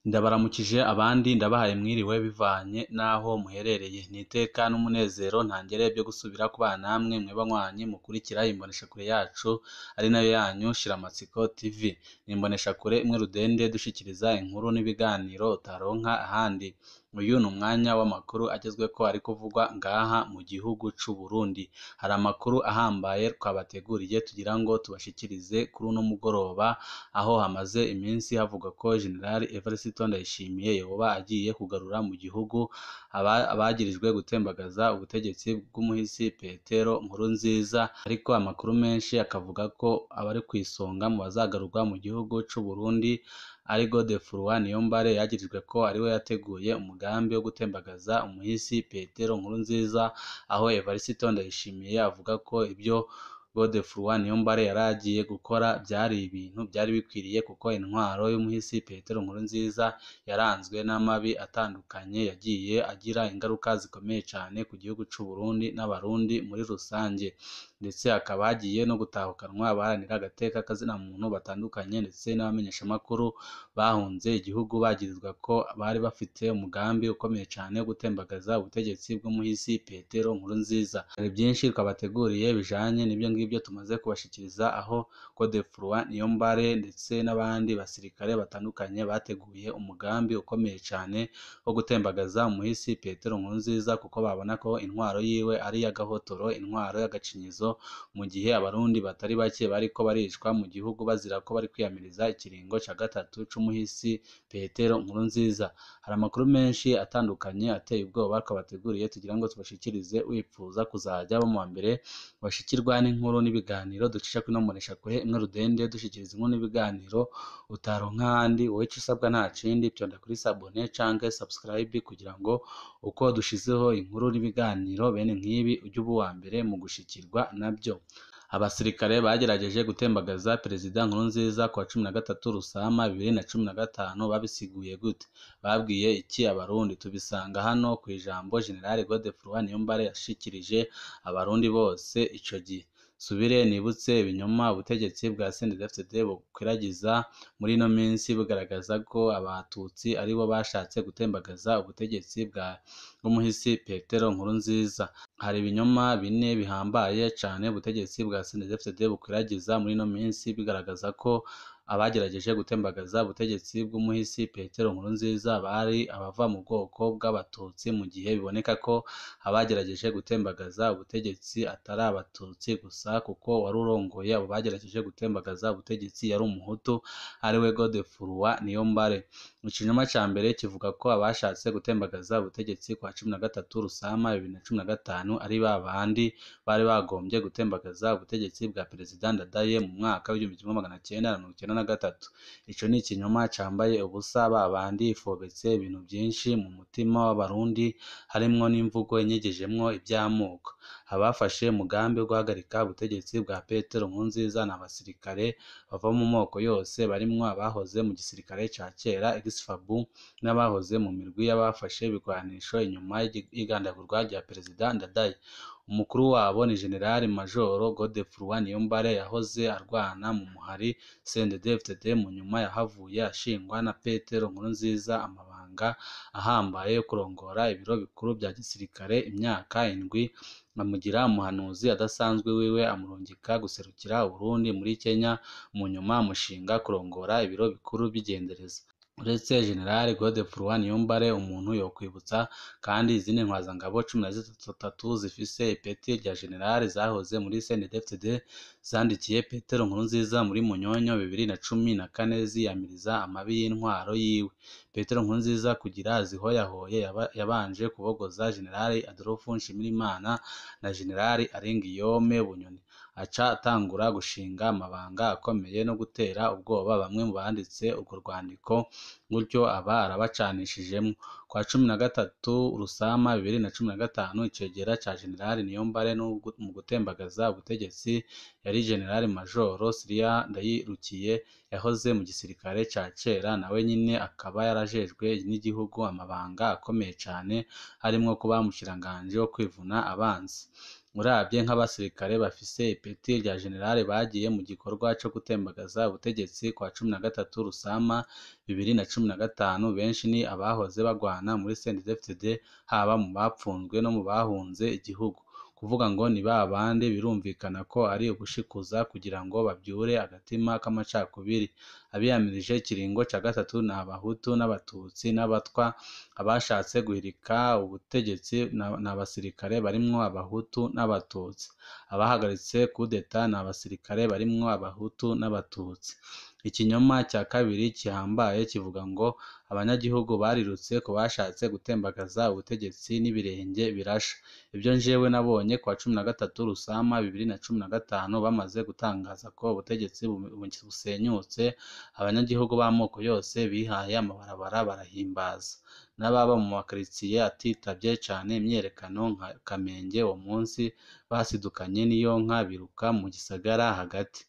Ndabaramukije abandi ndabahaye mwiriwe bivanye n'aho muherereye. Ni iteka n'umunezero ntangere byo gusubira kubana namwe mwe banywanyi mukurikira imboneshakure yacu ari nayo yanyu Shiramatsiko TV. Ni imboneshakure imwe rudende dushikiriza inkuru n'ibiganiro utaronka ahandi. Uyu ni umwanya w'amakuru agezweko ari kuvugwa ngaha mu gihugu c'u Burundi. Hari amakuru ahambaye twabateguriye tugira ngo tubashikirize kuri uno mugoroba, aho hamaze iminsi havugwa ko General Evariste Ndayishimiye yoba agiye kugarura mu gihugu abagirijwe gutembagaza ubutegetsi bw'umuhisi Petero Nkurunziza, ariko amakuru menshi akavuga ko abari kw'isonga mu bazagarurwa mu gihugu c'u Burundi ari Godefroid Niyombare, yagirijwe ko ariwe yateguye umugambi wo gutembagaza umuhisi Petero Nkurunziza, aho Evariste Ndayishimiye avuga ko ibyo Godefroid Niyombare yari agiye gukora byari ibintu byari bikwiriye, kuko intwaro y'umuhisi Petero Nkurunziza yaranzwe n'amabi atandukanye yagiye agira ingaruka zikomeye cane ku gihugu c'u Burundi n'abarundi muri rusange, ndetse hakaba hagiye no gutahukanwa abaharanira agateka k'azina muntu batandukanye ndetse n'abamenyeshamakuru bahunze igihugu bagirizwa ko bari bafite umugambi ukomeye cane wo gutembagaza ubutegetsi bw'umuhisi Petero Nkurunziza. Hari byinshi twabateguriye bijanye n'ibyo ngibyo tumaze kubashikiriza, aho Godefroid Niyombare ndetse n'abandi basirikare batandukanye bateguye umugambi ukomeye cane wo gutembagaza umuhisi Petero Nkurunziza, kuko babona ko intwaro yiwe ari iy'agahotoro, intwaro y'agacinyizo, mu gihe abarundi batari bake bariko baricwa mu gihugu bazira ko bari kwiyamiriza ikiringo ca gatatu c'umuhisi Petero Nkurunziza. Hari amakuru menshi atandukanye ateye ubwoba twabateguriye tugira ngo tubashikirize, wipfuza kuzajya aba muwa mbere bashikirwa n'inkuru n'ibiganiro ducisha kuri ino mboneshakure imwe rudende dushikiriza inkuru n'ibiganiro utaronka ahandi. Wowe ico usabwa nta kindi, fyonda kuri s'abonner canke subscribe kugira ngo uko dushizeho inkuru n'ibiganiro bene nk'ibi ujye uba uwa mbere mu gushikirwa nabyo. Abasirikare bagerageje gutembagaza Perezida Nkurunziza kuwa 13 Rusama 2015 babisiguye gute? Babwiye iki abarundi? Tubisanga hano kw'ijambo General Godefroid Niyombare yashikirije abarundi bose ico gihe. Subire nibutse ibinyoma ubutegetsi bwa CNDD-FDD bukwiragiza muri ino minsi bugaragaza ko abatutsi aribo bashatse gutembagaza ubutegetsi bw'umuhisi Petero Nkurunziza. Hari ibinyoma bine bihambaye cane ubutegetsi bwa CNDD-FDD bukwiragiza muri ino minsi bigaragaza ko abagerageje gutembagaza ubutegetsi bw'umuhisi Petero Nkurunziza bari abava mu bwoko bw'abatutsi, mu gihe biboneka ko abagerageje gutembagaza ubutegetsi atari abatutsi gusa, kuko wari urongoye abo bagerageje gutembagaza ubutegetsi yari umuhutu ariwe Godefroid Niyombare. Ikinyoma ca mbere kivuga ko abashatse gutembagaza ubutegetsi kwa 13 Rusama 2015 ari babandi bari bagombye gutembagaza ubutegetsi bwa Perezida Ndadaye mu mwaka w'1993. Ico ni ikinyoma cambaye ubusa, babandi ifobetse ibintu vyinshi mu mutima w'abarundi harimwo n'imvugo inyegejemwo ivy'amoko. Abafashe umugambi wo guhagarika ubutegetsi bwa Petero Nkurunziza ni abasirikare bava mu moko yose, barimwo abahoze mu gisirikare ca kera ex-FAB n'abahoze mu mirwi y'abafashe ibigwanisho inyuma y'igandagurwa rya Perezida Ndadaye. Umukuru wabo ni General Majoro Godefroid Niyombare yahoze arwana mu muhari CNDD-FDD, mu nyuma yahavuye ashingwa na Petero Nkurunziza amabanga ahambaye yo kurongora ibiro bikuru vya gisirikare imyaka indwi, amugira umuhanuzi adasanzwe wiwe, amurungika guserukira Uburundi muri Kenya, mu nyuma amushinga kurongora ibiro bikuru vy'igendereza. Uretse General Godefroid Niyombare, umuntu yokwibutsa kandi izindi ntwazangabo 13 zifise ipeti rya General zahoze muri CNDD-FDD zandikiye Petero Nkurunziza muri Munyonyo 2014 ziyamiriza amabi y'intwaro yiwe. Petero Nkurunziza kugira azihoyahoye yabanje kubogoza General Adolphe Nshimirimana na General Aringiyome Bunyoni, aca atangura gushinga amabanga akomeye no gutera ubwoba bamwe mu banditse urwo rwandiko, gutyo aba arabacanishijemwo. Kwa 13 Rusama 2015 icegera ca General Niyombare mu gutembagaza ubutegetsi yari General Majoro Cyprien Ndayirukiye yahoze mu gisirikare ca kera, nawe nyene akaba yarajejwe n'igihugu amabanga akomeye cane harimwo kuba umushikiranganji wo kwivuna abansi. Uravye nk'abasirikare bafise ipeti rya generale bagiye mu gikorwa co gutembagaza ubutegetsi kwa 13 Rusama 2015, benshi ni abahoze bagwana muri CNDD-FDD, haba mu bapfunzwe no mu bahunze igihugu. Kuvuga ngo ni babandi birumvikana ko ari ugushikuza kugira ngo bavyure agatima k'amacakubiri. Abiyamirije ikiringo ca gatatu ni abahutu n'abatutsi n'abatwa, abashatse guhirika ubutegetsi ni abasirikare barimwo abahutu n'abatutsi, abahagaritse kudeta ni abasirikare barimwo abahutu n'abatutsi. Ikinyoma ca kabiri gihambaye kivuga ngo abanyagihugu barirutse ku bashatse gutembagaza ubutegetsi n'ibirenge birasha. Ivyo jewe nabonye kwa 13 Rusama 2015 bamaze gutangaza ko ubutegetsi busenyutse, abanyagihugu b'amoko yose bihaye amabarabara barahimbaza. N'ababa mu makaritsiye atitavye cane imyiyerekano nka Kamenge uwo munsi basidukanye n'iyonka biruka mu gisagara hagati.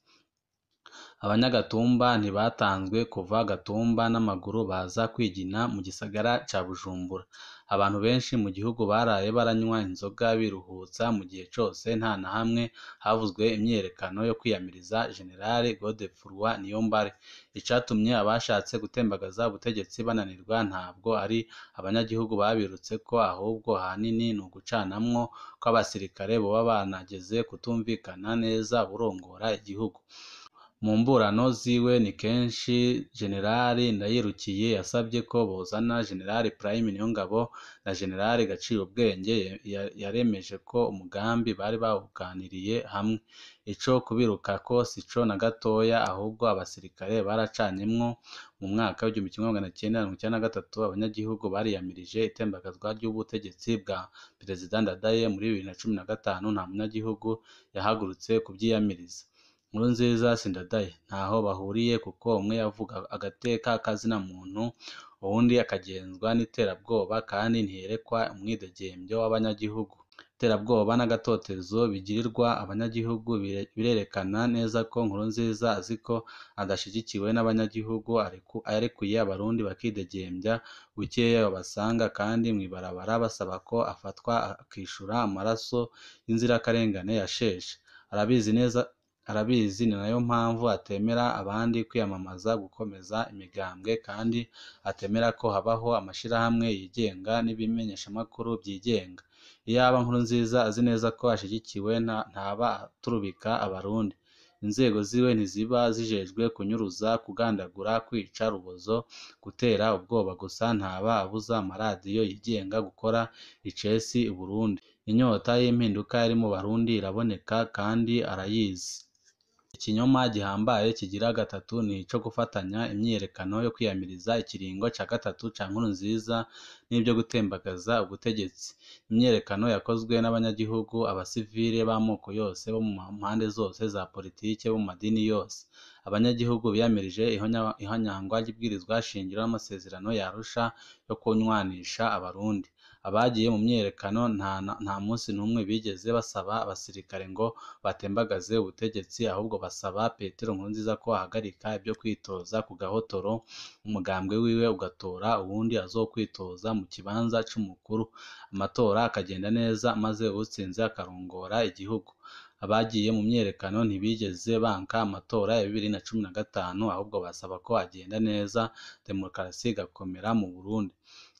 Abanyagatumba ntibatanzwe kuva Gatumba n'amaguru baza kwigina mu gisagara ca Bujumbura. Abantu benshi mu gihugu baraye baranywa inzoga biruhutsa mu gihe cose nta na hamwe havuzwe imyiyerekano yo kwiyamiriza General Godefroid Niyombare. Icatumye abashatse gutembagaza ubutegetsi bananirwa ntabwo ari abanyagihugu babirutseko, ahubwo ahanini ni ugucanamwo kw'abasirikare boba banageze kutumvikana neza burongora igihugu. Mu mburano ziwe ni kenshi Generali Ndayirukiye yasabye ko bozana Generali Prime Niyongabo na Generali Gacirubwenge, yaremeje ko umugambi bari bawuganiriye hamwe. Ico kubirukako sico na gatoya, ahubwo abasirikare baracanyemwo. Mu mwaka w'1993 abanyagihugu bariyamirije itembagazwa ry'ubutegetsi bwa Perezida Ndadaye. Muri 2015 nta munyagihugu yahagurutse kuvyiyamiriza. Nkurunziza si Ndadaye, ntaho bahuriye kuko umwe yavuga agateka kazina muntu, uwundi akagenzwa n'iterabwoba kandi ntiyerekwa umwidegemvyo w'abanyagihugu. Iterabwoba n'agatotezo bigirirwa abanyagihugu birerekana neza ko Nkurunziza azi ko adashigikiwe n'abanyagihugu, arekuye abarundi bakidegemvya, bukeya babasanga kandi mw'ibarabara basaba ko afatwa akishura amaraso y'inzirakarengane yasheshe. Arabizi neza, arabizi, ni nayo mpamvu atemera abandi kwiyamamaza gukomeza imigambwe, kandi atemera ko habaho amashirahamwe yigenga n'ibimenyeshamakuru vyigenga. Iyaba Nkurunziza azi neza ko ashigikiwe ntaba aturubika abarundi. Inzego ziwe ntiziba zijejwe kunyuruza, kugandagura, kwica rubozo, gutera ubwoba gusa, ntaba abuza amaradiyo yigenga gukora icesi i Burundi. Inyota y'impinduka iri mu Barundi iraboneka kandi arayizi. Ikinyoma gihambaye kigira gatatu ni ico gufatanya imyiyerekano yo kwiyamiriza ikiringo ca gatatu ca Nkurunziza n'ivyo gutembagaza ubutegetsi. Imyiyerekano yakozwe n'abanyagihugu, abasivile b'amoko yose, bo mu mpande zose za politike, bo mu madini yose. Abanyagihugu biyamirije ihonyangwa ry'ibwirizwa shingiro n'amasezerano ya Arusha yo kunywanisha abarundi. Abagiye mu myiyerekano nta munsi n'umwe bigeze basaba abasirikare ngo batembagaze ubutegetsi, ahubwo basaba Petero Nkurunziza ko ahagarika ibyo kwitoza ku gahotoro, umugambwe wiwe ugatora uwundi azokwitoza mu kibanza c'umukuru, amatora akagenda neza maze uwutsinze akarongora igihugu. Abagiye mu myiyerekano ntibigeze banka amatora ya 2015, ahubwo basaba ko agenda neza, demokarasi igakomera mu Burundi.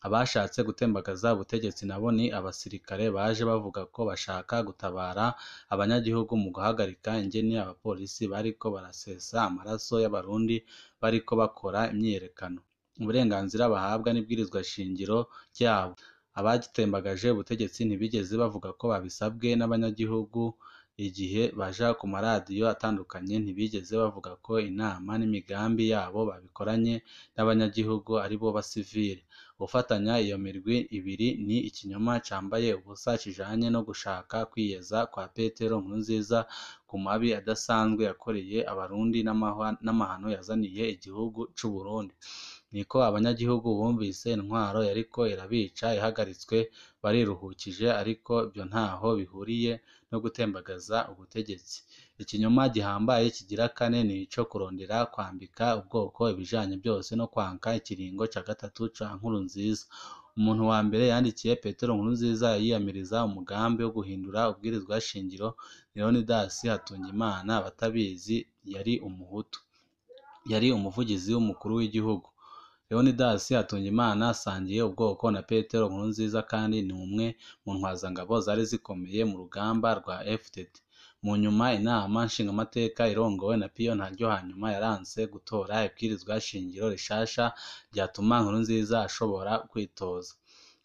Abashatse gutembagaza ubutegetsi nabo ni abasirikare baje bavuga ko bashaka gutabara abanyagihugu mu guhagarika ingene abapolisi bariko barasesa amaraso y'abarundi bariko bakora imyiyerekano. Uburenganzira bahabwa n'ibwirizwa shingiro ryabo. Abagitembagaje ubutegetsi ntibigeze bavuga ko babisabwe n'abanyagihugu. Igihe baja ku maradiyo atandukanye ntibigeze bavuga ko inama n'imigambi yabo babikoranye n'abanyagihugu aribo basivile. Gufatanya iyo mirwi ibiri ni ikinyoma cambaye ubusa kijanye no gushaka kwiyeza kwa Petero Nkurunziza ku mabi adasanzwe yakoreye abarundi n'amahano yazaniye igihugu c'Uburundi. Niko abanyagihugu bumvise intwaro yariko irabica ihagaritswe bariruhukije, ariko ivyo ntaho bihuriye no gutembagaza ubutegetsi. Ikinyoma gihambaye kigira kane ni ico kurondera kwambika ubwoko ibijanye byose no kwanka ikiringo ca gatatu ca Nkurunziza. Umuntu wa mbere yandikiye Petero Nkurunziza yiyamiriza umugambi wo guhindura ubwirizwa shingiro ni Leonidas Hatungimana. Abatabizi yari umuhutu, yari umuvugizi w'umukuru w'igihugu. Leonidas Hatungimana asangiye ubwoko na Petero Nkurunziza kandi ni umwe mu ntwazangabo zari zikomeye mu rugamba rwa FDD. Mu nyuma inama nshingamateka irongowe na Pio Ntaryohanyuma yaranse gutora ibwirizwa shingiro rishasha ryatuma Nkurunziza ashobora kwitoza.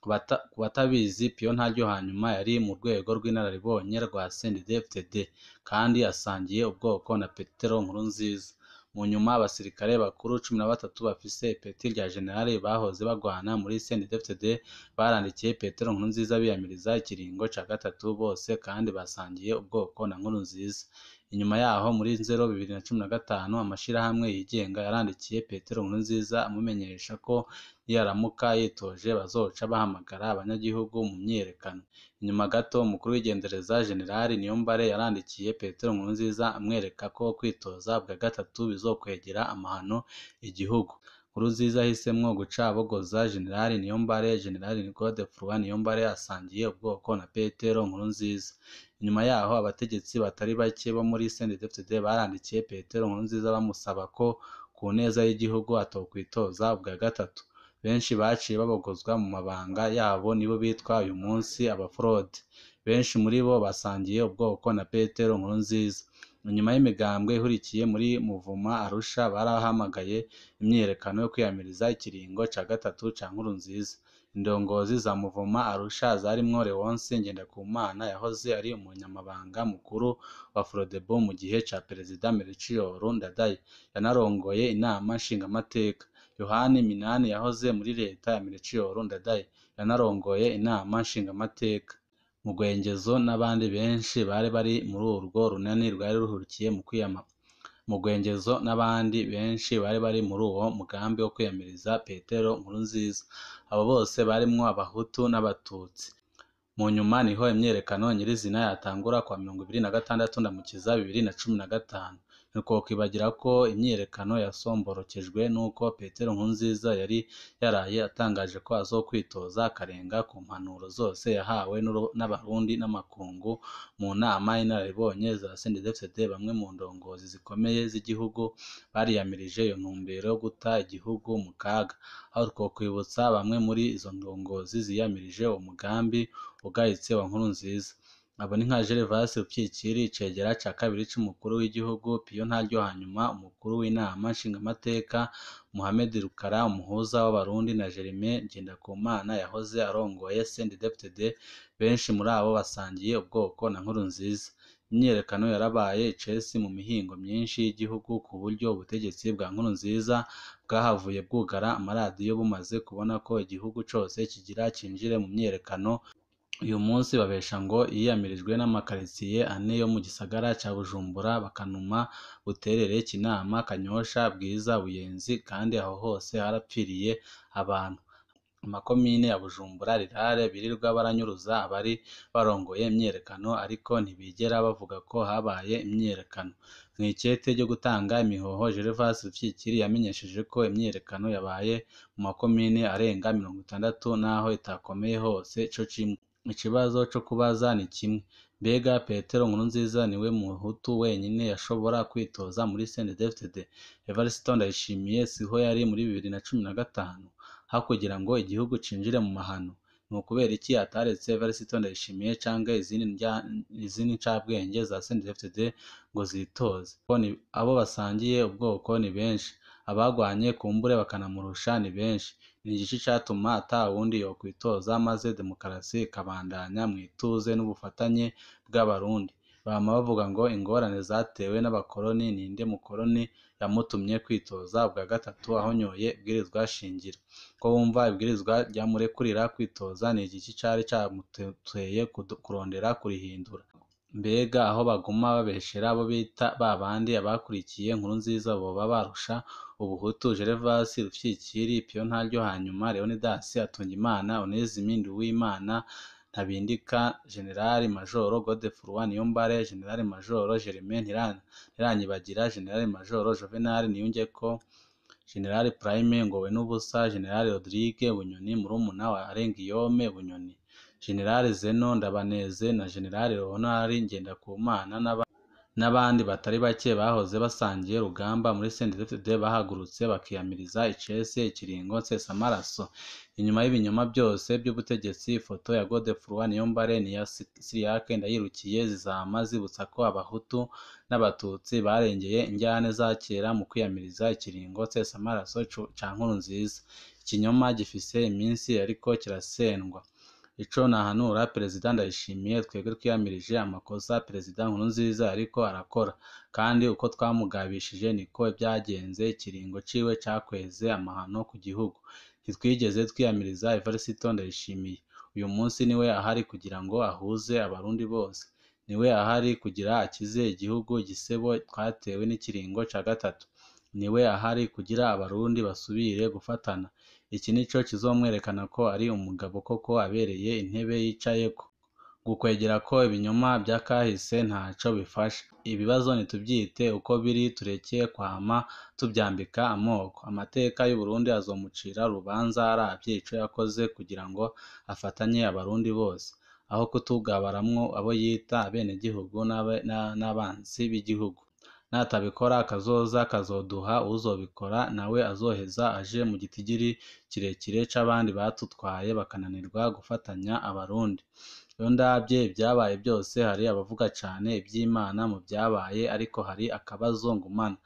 Ku batabizi, Pio Ntaryohanyuma yari mu rwego rw'inararibonye rwa CNDD-FDD kandi asangiye ubwoko na Petero Nkurunziza. Mu nyuma abasirikare bakuru 13 bafise ipeti rya generali bahoze bagwana muri CNDD-FDD barandikiye Petero Nkurunziza biyamiriza ikiringo ca gatatu, bose kandi basangiye ubwoko na Nkurunziza. Inyuma yaho muri Nzero 2015 amashirahamwe yigenga yarandikiye Petero Nkurunziza amumenyesha ko niyaramuka yitoje bazoca bahamagara abanyagihugu mu myiyerekano. Inyuma gato umukuru w'igendereza Generali Niyombare yarandikiye Petero Nkurunziza amwereka ko kwitoza bwa gatatu bizokwegera amahano igihugu. Nkurunziza yahisemwo guca abogoza Generali Niyombare. Generali Godefroid Niyombare asangiye ubwoko na Petero Nkurunziza. Inyuma yaho abategetsi batari bake bo muri CNDD-FDD barandikiye Petero Nkurunziza bamusaba ko ku neza y'igihugu atokwitoza ubwa gatatu. Benshi baciye babogozwa mu mabanga yabo nibo bitwa uyu munsi abafrode. Benshi muri bo basangiye ubwoko na Petero Nkurunziza. Inyuma y'imigambwe ihurikiye muri Muvuma Arusha barahamagaye imyiyerekano yo kwiyamiriza ikiringo ca gatatu ca Nkurunziza. Indongozi za Muvuma Arusha zarimwo Léonce Ngendakumana yahoze ari umunyamabanga mukuru wa Frodebu mu gihe ca Perezida Melchior Ndadaye, yanarongoye inama nshingamateka. Yohani Minani yahoze muri leta ya Melchior Ndadaye, yanarongoye inama nshingamateka. Mugwengezo n'abandi benshi bari bari muri urwo runani rwari ruhurikiye mu kwiyama. Mugwengezo n'abandi benshi bari bari muri uwo mugambi wo kwiyamiriza Petero Nkurunziza. Abo bose barimwo abahutu n'abatutsi. Mu nyuma niho imyiyerekano nyirizina yatangura kuwa 26 Ndamukiza 2015. Ntitwokwibagira ko imyiyerekano yasomborokejwe n'uko Petero Nkurunziza yari yaraye atangaje ko azokwitoza akarenga ku mpanuro zose yahawe n'abarundi n'amakungu mu nama y'inararibonye za CNDD-FDD. Bamwe mu ndongozi zikomeye z'igihugu bariyamirije iyo ntumbero yo guta igihugu mu kaga. Aho twokwibutsa bamwe muri izo ndongozi ziyamirije uwo mugambi ugayitse wa Nkurunziza. Abo ni nka Gervas Rufyikiri, icegera ca kabiri c'umukuru w'igihugu, Pio Ntaryohanyuma, umukuru w'inama nshingamateka, Mohamed Rukara, umuhuza w'abarundi na Germain Ngendakumana yahoze arongoye CNDD-FDD. Benshi muri abo basangiye ubwoko na Nkurunziza. Imyiyerekano yarabaye icesi mu mihingo myinshi y'igihugu ku buryo ubutegetsi bwa Nkurunziza bwahavuye bwugara amaradiyo bumaze kubona ko igihugu cose kigira cinjire mu myiyerekano. Uyu munsi babesha ngo yiyamirijwe n'amakaritsiye ane yo mu gisagara ca Bujumbura: Bakanuma, Buterere, Kinama, Kanyosha, Bwiza, Buyenzi, kandi aho hose harapfiriye abantu. Amakomine ya Bujumbura Rirare birirwa baranyuruza abari barongoye imyiyerekano, ariko ntibigera bavuga ko habaye imyiyerekano. Mw'ikete ryo gutanga imihoho, Gervas Rufyikiri yamenyesheje ko imyiyerekano yabaye mu makomine arenga 60 naho itakomeye hose co kimwe. Ikibazo co kubaza ni kimwe: mbega Petero Nkurunziza niwe muhutu wenyine yashobora kwitoza muri CNDD-FDD? Evariste Ndayishimiye siho yari muri 2015? Aho kugira ngo igihugu cinjire mu mahano, ni ukubera iki ataretse Evariste Ndayishimiye canke izindi ncabwenge za CNDD-FDD ngo zitoze? Abo basangiye ubwoko ni benshi, abagwanye kumbure bakanamurusha ni benshi. Ni igiki catuma ata wundi yokwitoza maze demokarasi ikabandanya mw'ituze n'ubufatanye bw'abarundi? Bama bavuga ngo ingorane zatewe n'abakoroni. Ninde mukoroni yamutumye kwitoza ubwa gatatu ahonyoye ibwirizwa shingiro? Ko wumva ibwirizwa ryamurekurira kwitoza, ni igiki cari camuteye kurondera kurihindura? Mbega aho baguma babeshera abo bita babandi abakurikiye Nkurunziza boba barusha ubuhutu Gervas Rufyikiri, Pio Ntaryohanyuma, Leonidas Hatungimana, Onesme Nduwimana, Ntabindika, General Major Godefroid Niyombare, General Major Germain Ntiranyibagira, General Major Juvenal Niyungeko, General Prime Ngowenubusa, General Rodrigue Bunyoni murumuna wa Arengiyome Bunyoni, General Zeno Ndabaneze na General Leonard Ngendakumana n'abandi batari bake bahoze basangiye urugamba muri CNDD-FDD bahagurutse bakiyamiriza icese ikiringo nsesamaraso. Inyuma y'ibinyoma byose by'ubutegetsi, ifoto ya Godefroid Niyombare n'iya Cyriaque Ndayirukiye zizama zibutsa ko Abahutu n'Abatutsi barengeye injyane za kera mu kwiyamiriza ikiringo nsesamaraso ca Nkurunziza. Ikinyoma gifise iminsi ariko kirasendwa. Ico nahanura Perezida Ndayishimiye, twebwe twiyamirije amakosa Perezida Nkurunziza ariko arakora, kandi uko twamugabishije niko vyagenze, ikiringo ciwe cakweze amahano ku gihugu. Ntitwigeze twiyamiriza Evariste Ndayishimiye. Uyu munsi niwe ahari kugira ngo ahuze Abarundi bose. Niwe ahari kugira akize igihugu igisebo twatewe n'ikiringo ca gatatu. Niwe ahari kugira Abarundi basubire gufatana. Iki nico kizomwerekana ko ari umugabo koko abereye intebe yicayeko. Gukwegera ko ibinyoma vy'akahise ntaco bifasha. Ibibazo ntituvyite uko biri, tureke kwama tuvyambika amoko. Amateka y'Uburundi azomucira urubanza aravye ico yakoze kugira ngo afatanye Abarundi bose, aho kutugabaramwo abo yita abenegihugu n'abansi b'igihugu. Natabikora kazoza kazoduha uwuzobikora, nawe azoheza aje mu gitigiri kirekire c'abandi batutwaye bakananirwa gufatanya Abarundi. Iyo ndavye ivyabaye byose, hari abavuga cane ivy'Imana mu vyabaye, ariko hari akabazo ngumana.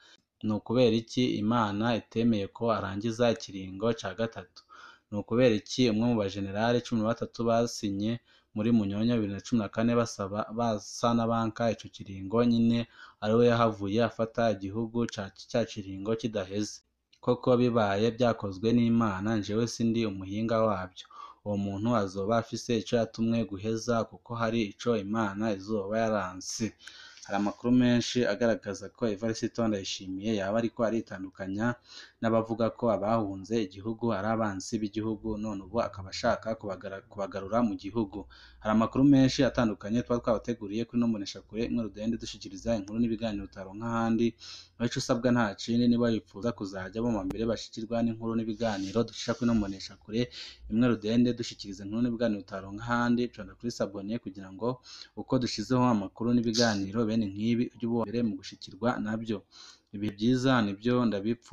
Ni ukubera iki Imana itemeye ko arangiza ikiringo ca gatatu? Ni ukubera iki umwe mu bajenerali 13 basinye muri Munyonyo 2014 basaba basa n'abanka ico kiringo nyine ariwe yahavuye afata igihugu ca kiringo kidaheze? Koko bibaye vyakozwe n'Imana, jewe sindi umuhinga wavyo. Uwo muntu azoba afise ico yatumwe guheza, kuko hari ico Imana izoba yaranse. Hari amakuru menshi agaragaza ko Evariste Ndayishimiye yaba ariko aritandukanya n'abavuga ko abahunze igihugu ari abansi b'igihugu, none ubu akaba ashaka kubagarura mu gihugu. Hari amakuru menshi atandukanye tuba twabateguriye kuri ino mboneshakure imwe rudende dushikiriza inkuru n'ibiganiro utaronka ahandi. Ico usabwa nta kindi, niba wifuza kuzaja bo mu mbere bashikirwa n'inkuru n'ibiganiro ducisha kuri ino mboneshakure imwe rudende dushikiriza inkuru n'ibiganiro utaronka ahandi, conda kuri sabone kugira ngo uko dushizeho amakuru n'ibiganiro bene nk'ibi ujye uba uwa mbere mu gushikirwa nabyo. Ibihe byiza nibyo ndabipfu.